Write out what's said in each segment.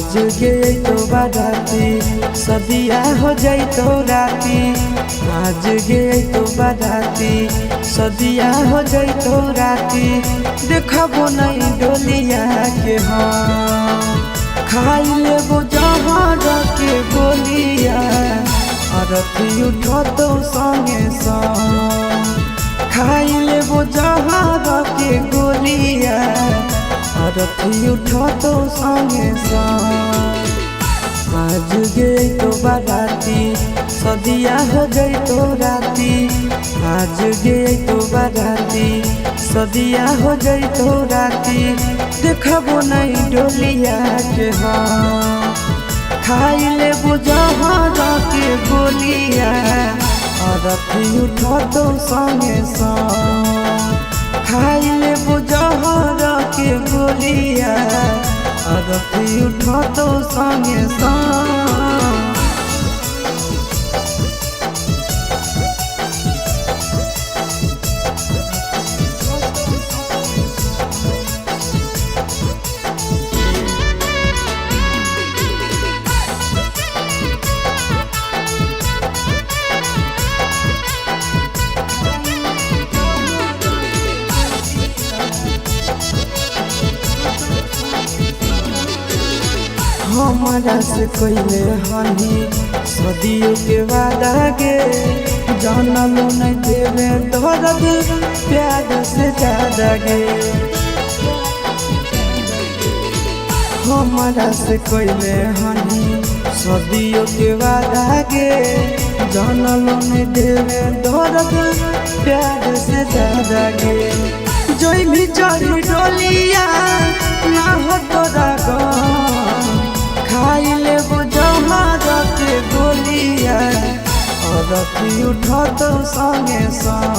आज गे तो बाराती सदिया हो जाई तो राती। आज गे तो बाराती सदिया हो जाई तो राती। देखबो नहीं डोलिया के हाँ, खाई लेबो जहर के गोलिया। अरथी उठतो संगे संग, खाई लेबो जहर के गोलिया। अरथी उठतो संगे संग। आज गे तो बाराती सदिया हो जाई तो राती। आज गे तो बाराती सदिया हो जाई तो राती। देखबो नहीं डोलिया के हाँ, खाई लेबो जहर के गोलिया। अरथी उठतो संगे संग, खाई लेबो जहर के गोलिया। अरथी उठतो संगे संग। हमारा से कैले हनी सदियों के वादा गे, जानलो नहीं देवे दर्द प्यार से ज्यादा गे। हमारा से कैले हनी सदियों के वादा गे, जानलो नहीं देवे दर्द प्यार से ज्यादा गे। जो भी चढ़ी डोलिया ना हो तोरा गम, खाई लेबो जहर के गोलिया। अरथी उठतो संगे संग,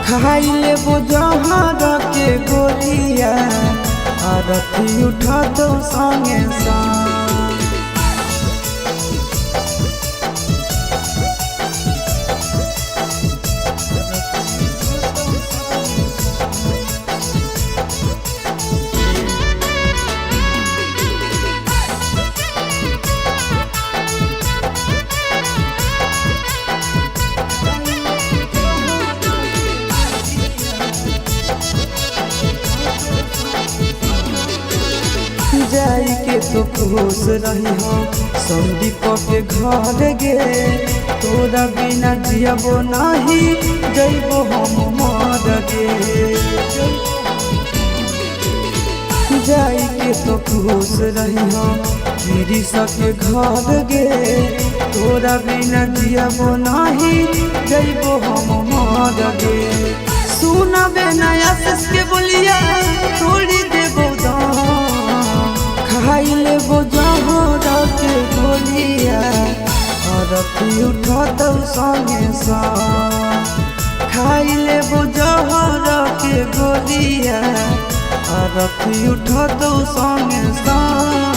खाई लेबो जहर के गोलिया। अरथी उठतो संगे संग। जाई के तो खुश रही हो संदीप के घर गे, तोरा बिना जियबो नहीं जइबो हम मर गे। जाई के तो खुश रही हो गिरीश के घर गे, तोरा बिना जियबो नहीं जइबो हम मर गे। सुनबे नया के बोलिया तोड़ी देबो दाम, खाई लेबो जहर के गोलिया। अरथी उठतो संगे संग, खाई लेबो जहर के गोलिया। अरथी उठतो संगे संग।